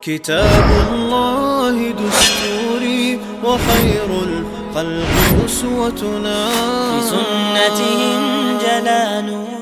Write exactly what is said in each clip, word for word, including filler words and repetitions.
كتاب الله دستوري، وخير الخلق أسوتنا. بسنته انجلى نوري.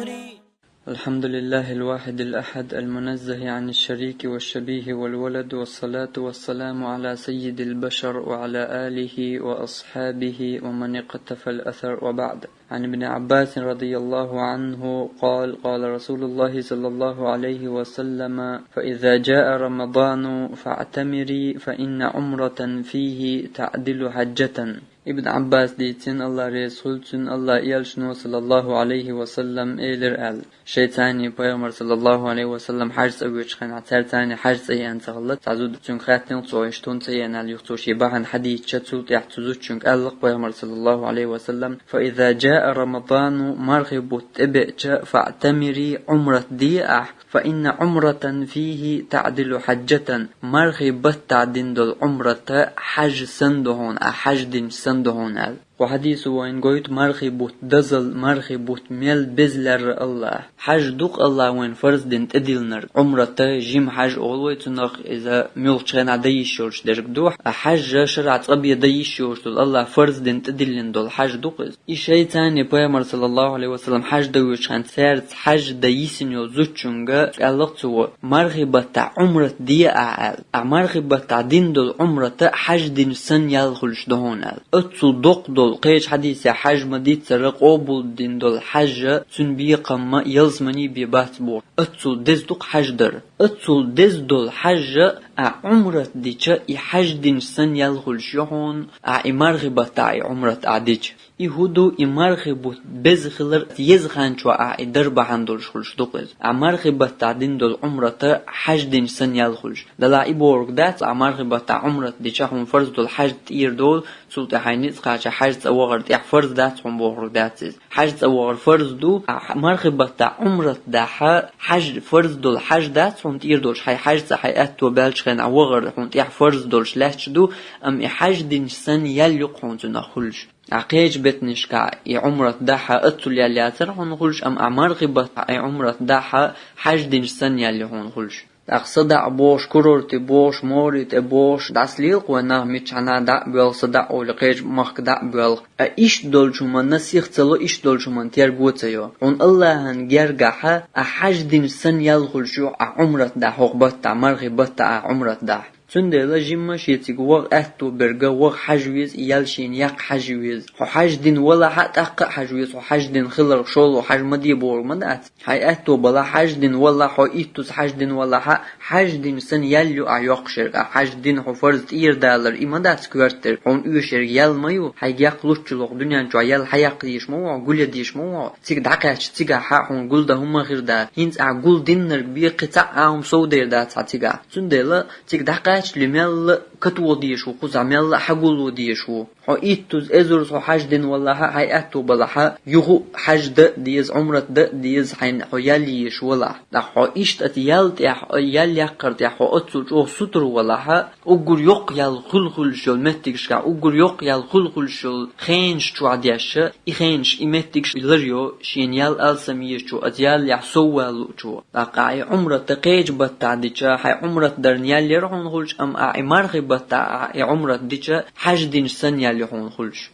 الحمد لله الواحد الأحد، المنزه عن الشريك والشبيه والولد، والصلاة والسلام على سيد البشر وعلى آله وأصحابه ومن اقتفى الأثر، وبعد. عن ابن عباس رضي الله عنه قال: قال رسول الله صلى الله عليه وسلم: فإذا جاء رمضان فاعتمري، فإن عمرة فيه تعدل حجة. Ибн Аббас дийцина, Аллах реза хуьлда цунна, Аллах элчано, саллаллаху алейхи ва саллам, элира аьлла. Шайца пайхамар, саллаллаху алейхи ва саллам, хьаж цӀа воьдучу хенахь, цаьрца хьаж цӀа еана ца хилла, цхьа зуда цуьнга хаьттина, цо иштта хӀунда ца еана аьлла, юха цо шен бахьана хьадийцича, цул тӀаьхьа цу зудчуьнга аьлла пайхамар, саллаллаху алейхи ва саллам: فإذا جاء رمضان, мархий бутт тӀебеача, فاعتمري, Ӏумрат де ахь, فإن عمرة فيه تعدل حجة, мархий баттахь дина долу Ӏумрат хьаж санна ду хьуна, ахь хьаж динчу санна ду хьуна аьлла. Кху хьадисо вайна гойту мархий бутт дозалла, мархий бутт мел беза лерра Аллах. Хьаж ду-кх Аллах вайна фарз дина тӀедиллинарг. Ӏумрат, жима хьаж олу вай цунах, иза муьлххачу хенахь дан йиш йолуш дерг ду. А хьаж шарахь цкъа бен дан йиш йолуш долу Аллах фарз дина тӀедиллина долу хьаж ду-кх иза. И шайца пайхамар, саллаллаху алейхи ва саллам, хьаж дан воьдучу хенахь, цаьрца хьаж дан йисина йолу зудчуьнга аьлла-кх цо: мархий баттахь Ӏумрат де ахь аьлла. Ахь мархий баттахь дина долу Ӏумрат хьаж динчу санна ял хуьлуш ду хьуна аьлла. Оццул доккха долу, кхечу хьадисехь хьаж ма-дийццара, къобалдина долу хьаж, цуьнан бекхам ялсамане бен бац боху. Оццул деза ду-кх хьаж дар. Оццул деза долу хьаж ахь Ӏумрат дича, и хьаж динчу санна ял хуьлуш ю хьуна, ахь и мархий баттахь и Ӏумрат ахь дича. И хӀун ду, и мархий бутт беза хилар, еза хан чохь ахь и дар бахьана долуш хуьлуш ду-кх иза. Ахь мархий баттахь дина долу Ӏумрат хьаж динчу санна ял хуьлуш. Делахь и бохург дац, ахь мархий баттахь Ӏумрат дича, хьуна фарз долу хьаж тӀера долу, цул тӀаьхьа хьайн ницкъ кхача хьаж цӀа вахар тӀехь фарз дац хьуна бохург дац иза. Хьаж цӀа вахар фарз ду, ахь мархий баттахь Ӏумрат дахь, хьаж фарз долу хьаж дац хьуна тӀера долуш, хьайн хьаж цӀа хьайн аьтто баьллачу хенахь вахар хьуна тӀехь фарз долуш лаьтташ ду, амма и хьаж динчу санна ял ю-кх хьуна цунах хуьлуш. Ахь кхечу беттанашкахь и Ӏумрат дахь, оццул ял яцара хьуна хуьлуш, амма ахь мархий баттахь и Ӏумрат дахь, хьаж динчу санна ял ю хьуна хуьлуш. ТӀаккха садаӀа бохуш, курорте бохуш, море тӀе бохуш, дӀасалела-кх вайн нах миччахьа а дӀа а боьлху, садаӀа олий кхечу махка дӀа а боьлху. А иштта долчу хӀуманна сих ца ло, иштта долчу хӀуманна терго ца йо. Хьуна Аллахьан гергахь ахь хьаж динчу санна ял хуьлуш ю ахь Ӏумрат дахь, хӀокху баттахь, мархий баттахь ахь Ӏумрат дахь. Цундела жимма шен цига ваха аьтто берг ваха хьажа веза, и ял шена яккха хьажа веза. Хьо хьаж дина валахь а, тӀаккха а хьажа веза, хьо хьаж дина хиларх шолгӀа хьаж ма де бохург ма дац. Хьайн аьтто балахь, хьаж дина валахь, хьо иттаза хьаж дина валахь а, хьаж динчу санна ял ю ахь йоккхуш ерг, ахь хьаж дина хьо фарз тӀера далар, и ма дац коьртера. Хьуна оьшург ял ма ю, хьайга яккха луччул хӀокху дуьнен чохь ял хьаяккха дезаш ма ву хьо, гулъян дезаш ма ву хьо. Цига дӀакхаьчча цигахь а хьуна гулдан хӀума хир дац. ХӀинца ахь гулдинарг бен кхин цхьа а хӀума совдер дац хьан цигахь. Цундела цига дӀакхаьччале мелла а катоха дезаш ву, кхузахь мелла а хьагулло дезаш ву. Хьо иттаза, эзарза хьо хьаж дина валахь а, хьайн аьтто балахь а, юха а хьаж дан а деза, Ӏумрат дан а деза, хьайна хьо ял езаш валахь. ТӀаккха хьо иштта оцу ял тӀехь, ял яккхар тӀехь хьо оццул чӀогӀа сутара валахь а, уггар йоккха ял хуьлу хуьлуш йолу меттигашкахь, уггар йоккха ял хуьлу хуьлуш йолу хенаш чохь деш, и хенаш, и меттигаш лар йо, шена ял алсам езачо, оцу яллехь соввалучо. ТӀаккха ахь и Ӏумрат кхечу баттахь дича, хьайн Ӏумрат дарна ял яра хьуна хуьлуш, амма ахь и мархий баттахь ахь и Ӏумрат дича, хьаж динчу санна ял ю хьуна хуьлуш.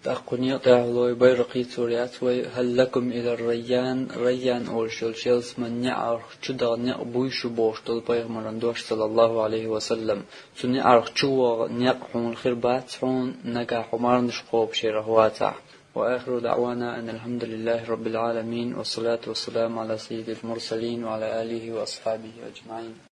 ТӀаккха кху некъа тӀехь лой Байракъи цуьра яц вай: «Хьал лакум ила Райян», Райян олуш йолчу ялсаманин неӀарх чу даха некъ буй шу бохуш долу пайхамаран дош, саллаллаху алейхи ва саллам. Цу неӀарх чу ваха некъ хьуна хир бац хьуна, нагахь хьо марханаш кхобуш ерах вацахь. وآخر دعوانا أن الحمد لله رب العالمين، والصلاة والسلام على سيد المرسلين وعلى آله وأصحابه أجمعين.